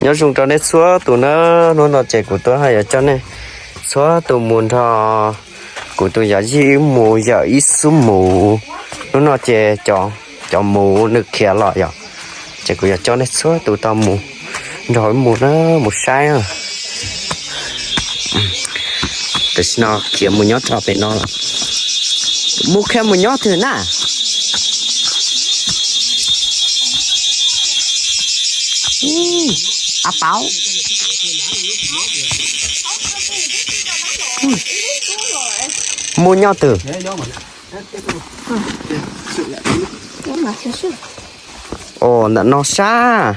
Nyob zoo rau nej txhua tus na, hnub no ces kuv tuaj haj yuav coj nej txhua tus mus nrog kuv tus yawm yij wb mus yawm ib xub mus. Hnub no ces cov mus nws khiav los yom, ces kuv yuav coj nej txhua tus tau mus nrog wb mus na, mus saib. Tam sim no khiav mus nyob rau pem no lawm. Mus khiav mus nyob twg na? A paub. Mus nyob twg? Ua ntawm no sab.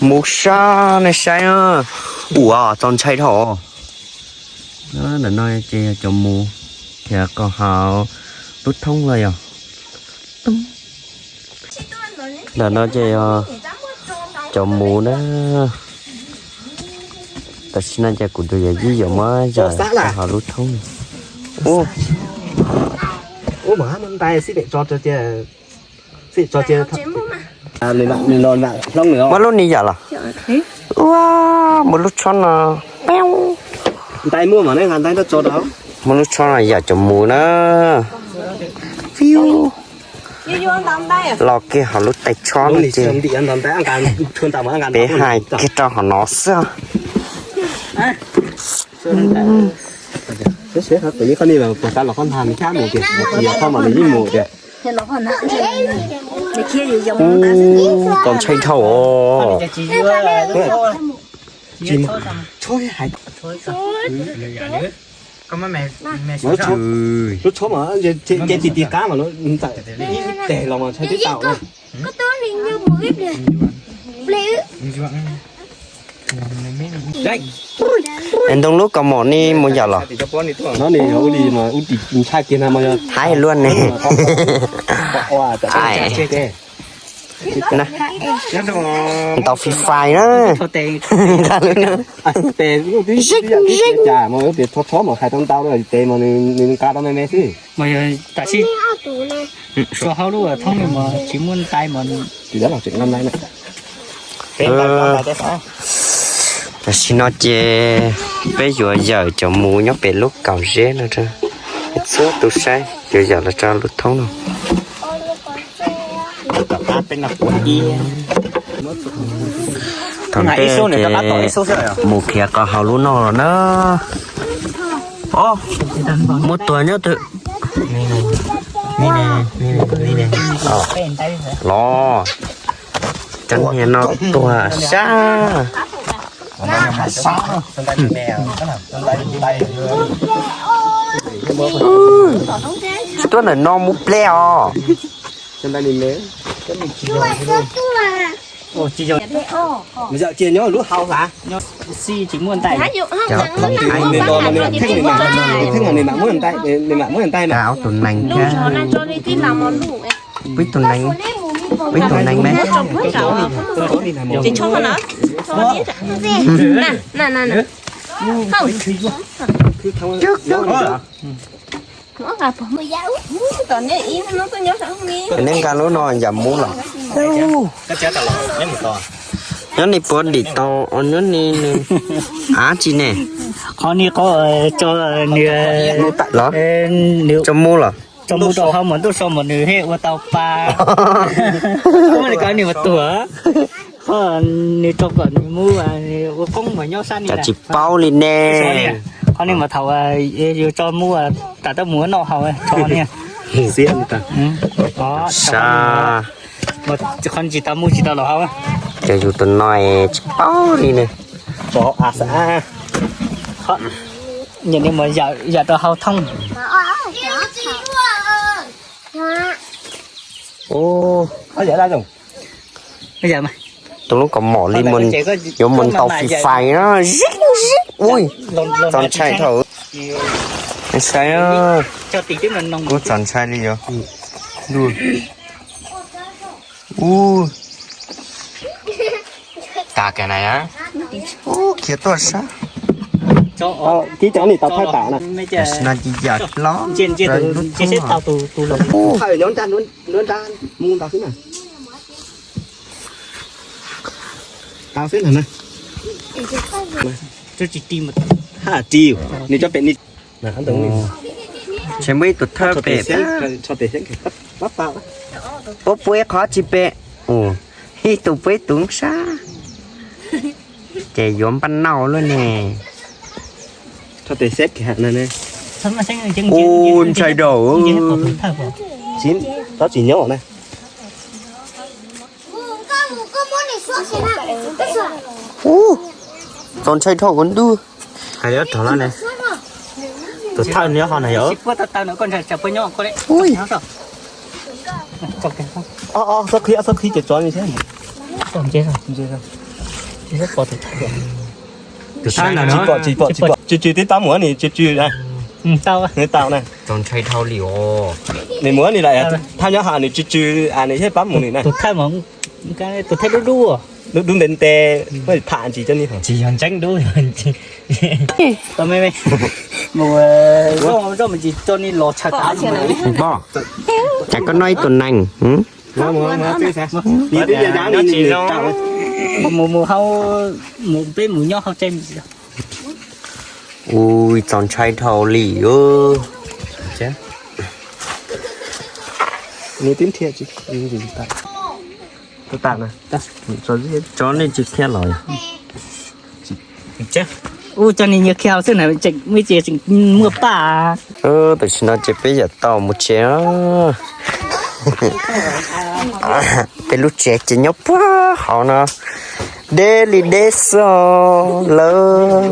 Mus sab nej saib. Ua txaus ntshai dhau. Ntawm no ces yog cov mus thiab, kom hauv lub thoob los yog. Ntawm no ces yog cov mus na. Tam sim no ces kuv tus yawm yij yuav muab zam hauv lub thoob. Muab lub ni yam los. Ua, muab lub tshob no. Muab lub tshob no yam cov mus na. Fiu. Los kiag hauv lub tais tshob no ces peb hais kiag rau hauv no xwb. Txaus ntshai dhau os. Lub tshob mas ces tis tis qab mas lub txawm ib teg los mas ntshai twb tau na. Es ntoo lub kaus mom ni mus yam los? No ni ub li mas ub ris ntshai kiag na mas yog. Haib luaj ne. Ntaus Free Fire na. Tes lub twb ib yam tib si cas mas tes tshob tshob mas hais tau ntau lawm tes mas nws nqa tau me me xwb. Mas yog tam sim suav hauv lub thoob mas tsis muaj ntais mas. Tam sim no ces peb yuav yawm cov mus nyob pem lub kaum zeb no rau txhua tus saib, yuav yawm los rau lub thoob no. Thaum ntej ces mus khiav kom hauv lub no los na. Muaj tuag nyob twg? Los, cov niag no tuag sab. Tsis tuaj ntawm no mus ple os. Yawm ces nyob lub hau hla. Nws mam muab ntais, nws mam muab ntais na. Pub tus nees, pub tus nees me. Neb nqa lub no yam mus los? Nyob ni puas dim tau, nyob ni nws av tsi ne? Qhov ni qhov tso nws los? Tso mus los? Tso mus rau hauv mas ntuj so mas nws thiaj ua tau pa. Muaj li ko nws mas tuag. Qhov nws tso kom nws mus ua koob mas nyob sab ni. Cas tsis paub li ne. Qhov ni mas thaum yus tso mus tas tab mus noj haus tso ni. Qhov tsis tau mus tsis tau los hauv. Ces yus tus no tsis paub li ne. Nyiam li mas yam rau hauv thoob. Tus lub kaus mom li yuav mus ntaus Free Fire na. Ui, txaus ntshai dhau. Saib, kuj txaus ntshai li yog. Ub, tas kiag na. Ub, khiav tuaj sab. Kib cov ni tau thaij pam na. Tam sim no ces yam hlob lub thoob no. Ub, nyob nrag nruab nrab mus ntau xwb na. Xwb ntag na. Haj ris, nws cov pem ni. Ntshe muaj ib tug thawj pem. Puab pua ib qho tsis pem. Ib tug pua ib tug sab. Ces yuav npaj nauj luaj ne. Ua ntshai dhau. Tsis nyob na. Ub, txaus ntshai dhau ua ntuj. Hais li rov lawm ne. Tus thawj nyob ho na yom. Txhob qhib, txhob qhib ces tsov li thiab. Tus thawj ntawd no. Tsis pom, tsis pom, tsis pom, tsw tsw tib pab mus ni, tsw tsw na. Tau na. Txaus ntshai dhau li os. Nws mus ni lawm, thawj nyob ha nws tsw tsw, nws thiaj pab mus ni na. Tus thawj dub dub, dub dub ntev ntev, muaj tham ntsis cov ni. Tsis yog ntseeb dub. Tau me me. Mus zoj me ntsis cov ni los tshaj tas. Pom, cas koj noj ib tug nees. Mus mus hau, mus peb mus nyob hauv tsev. Ui, txaus ntshai dhau li. Tso nej tsis khiav los. Ub, cov ni nyias khiav xwb na, muaj ib ce tseem muaj paj. Tam sim no ces peb yuav tau mus tsev. Peb lub tsev ces nyob puag hauv no, deb li deb xwb lawm.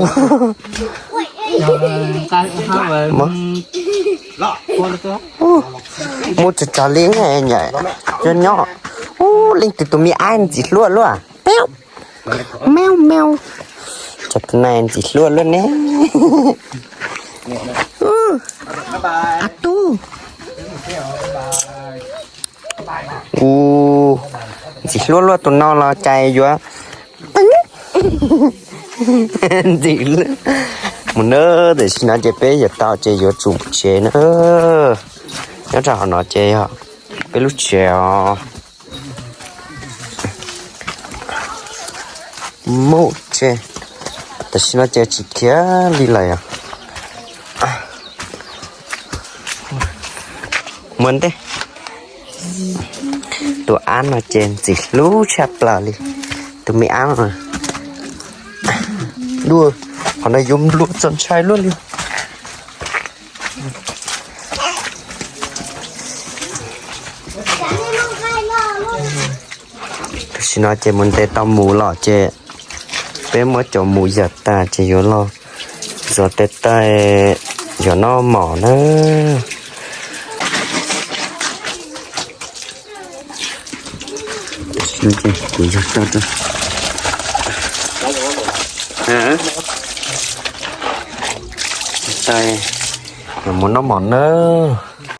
Muaj tsov tsov li nyam nyob nyob. Ub, leej twg tus me ab ntxim hlub luaj. Pew, meow meow. Cov tus no ntxim hlub luaj ne. A tub. Ub, ntxim hlub luaj tus no los cas yuav ntxim hlub. Mus na, tam sim no ces peb yuav tau ces yuav tsum tsev na. Nyob rau hauv no ces yog peb lub tsev os. Mus tsev, tam sim no ces tsis khiav li lawm os. Mus ntej. Tus ab no ces ntxim hlub tshaj plaws li. Tus me ab no, dua, qhov no yuav nplua txaus ntshai luaj li. Tam sim no ces mus ntes tau mus lawm ces peb muab cov mus yawm tas ces yuav los zov tes taw, yuav noj mov na. Kuv yog tau rau tes taw, yuav mus noj mov nawb.